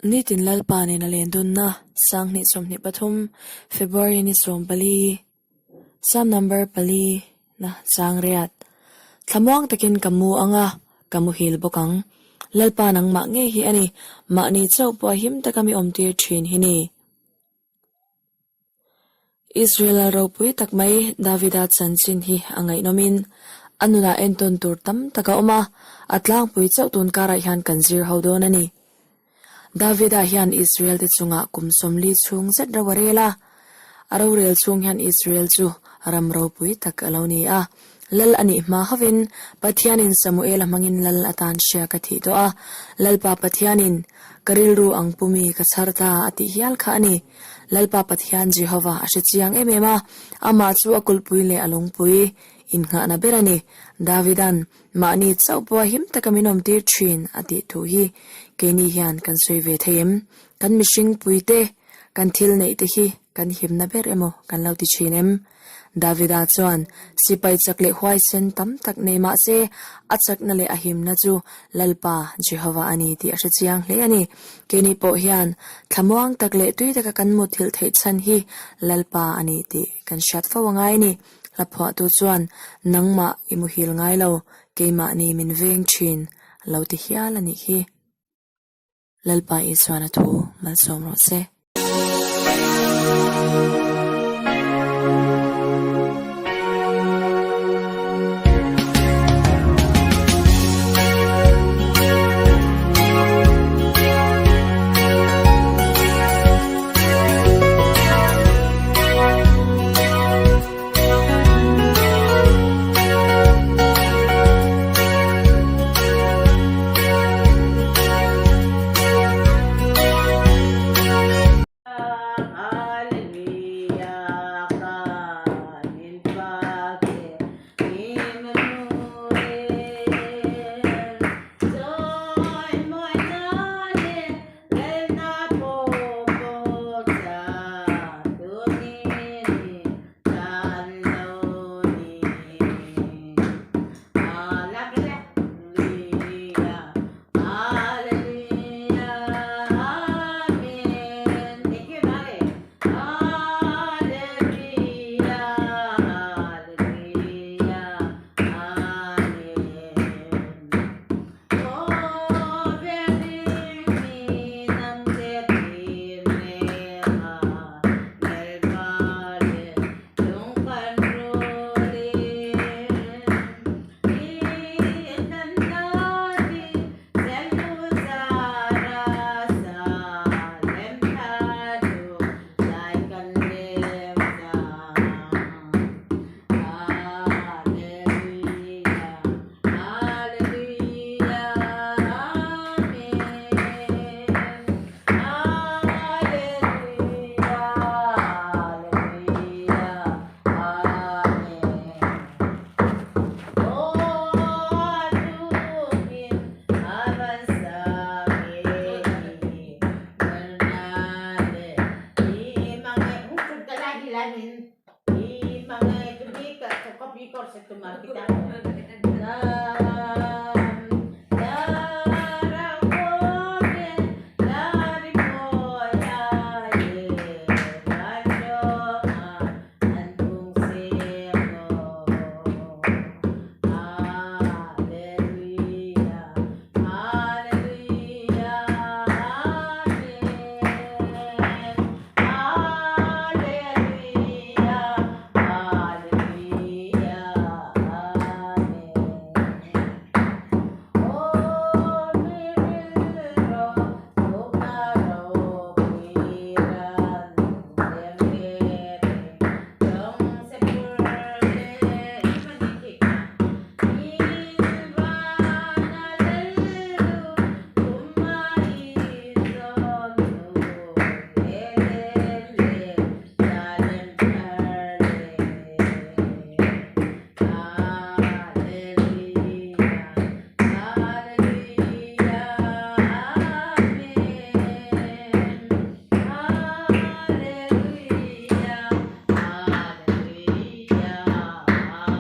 Nitin Lalpa nen a len dunna 2023 February ni 14 Psalm number pali na chang riat. Thlamuang takin ka mu anga ka muhil bawk ang. Lalpa nangmah ngei hi a ni, mahni chauh pawh a him taka mi awmtir thin hi ni. Israel lal ropui tak mai Davida chanchin hi a ngaihnawmin a nunah entawn tur tam tak a awm a, a tlangpui chauh tun karah hian kan zir ho dawn a ni. Davida hian Israel te chungah kum 40 chhung zet ro a rel a, a rorel chhung hian Israel chu ram ropui tak a lo ni a. Lal a nih hma hovin Pathianin Samuela hmangin lal atan hriak a thih tawh a, Lalpa Pathianin, Ka rilru ang pumi ka chhar ta a tih hial kha a ni. Lalpa Pathian Jehova a hre chiang em em a, amah chu a kulhpui leh a lungpui innghahna ber a ni. Davidan, Mahni chauh pawha him taka min awmtir thin a tih thu hi keini hian kan sawi ve thei em? Kan mihring puite, kan thil neih te hi kan himna ber emaw kan lo ti thin em? Davida chuan sipai chak leh huaisen tam tak nei mah se, a chakna leh a himna chu Lalpa Jehova a ni tih a hre chiang hle a ni. Keini pawh hian thlamuang tak leh tui taka kan muthilh theih chhan hi Lalpa a ni tih kan hriat fo a ngai a ni. Hlaphuahtu chuan, Nangmah i muhil ngai lo, keimahni min veng thin, lo ti hial a nih hi. Lalpa Isuan a thu malsawm rawh se.